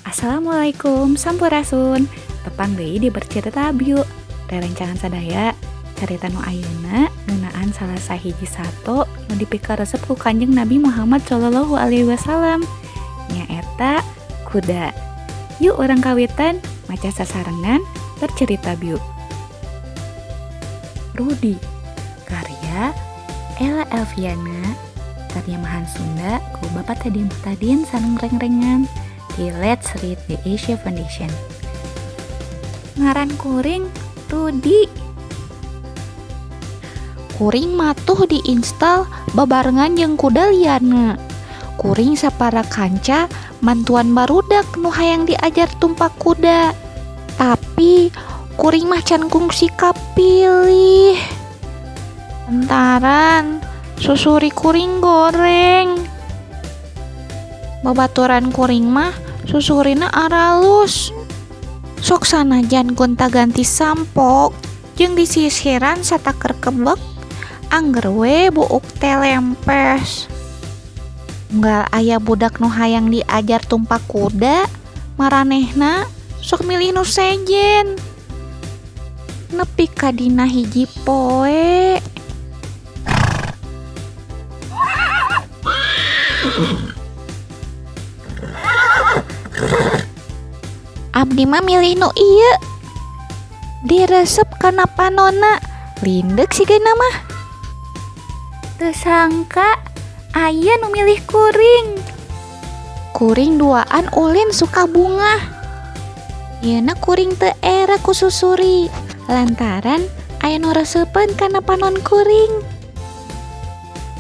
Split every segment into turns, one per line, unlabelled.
Assalamualaikum, sampurasun. Tepang deui di Bercerita Abiu. Rerencangan sadaya, carita nu ayeuna ngeunaan salah sahiji sato nu dipikaresep ku Kanjeng Nabi Muhammad Shallallahu Alaihi Wasallam. Nyaeta kuda. Yuk urang kawitan maca sasarengan Bercerita Biu. Rudi, karya Ella Elviana, terjemahan Sunda ku Bapak Teddy Muhtadin sareng rengrengan di Let's Read the Asia Foundation. Ngaran kuring Rudi.
Kuring matuh diinstal babarengan jeung kuda liana. Kuring sapara kanca mantuan barudak nu hayang diajar tumpak kuda. Tapi kuring mah can kungsi kapilih. Lantaran susuri kuring goreng. Babaturan kuring mah susurina aralus. Sok sanajan gonta-ganti sampo jeung disisiran sataker kebek, angger we buuk teh lempes. Unggal aya budak nu hayang diajar tumpak kuda, maranehna sok milih nu sejen. Nepi ka dina hiji poe. Abdi mah milih nu ieu. Diresep kana panonna, lindek sigana mah.
Teu sangka aya nu milih kuring.
Kuring duaan ulin suka bungah. Yeuna kuring teu era ku susuri lantaran aya nu reseupeun kana panon kuring.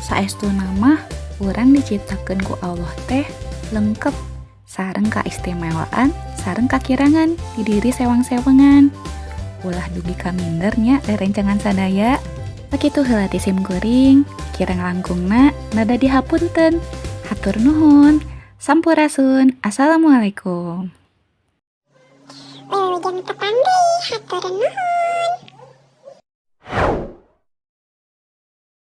Saestuna mah urang diciptakeun ku Allah teh lengkep sareng kaistimewaan sareng kakirangan di diri sewang-sewengan. Ulah dugi ka minder nya rerencangan sadaya. Sakitu heula ti sim kuring, kirang langkungna nada dihapunten. Hatur nuhun. Sampurasun. Assalamualaikum.
Wilujeng tepang deui, hatur nuhun.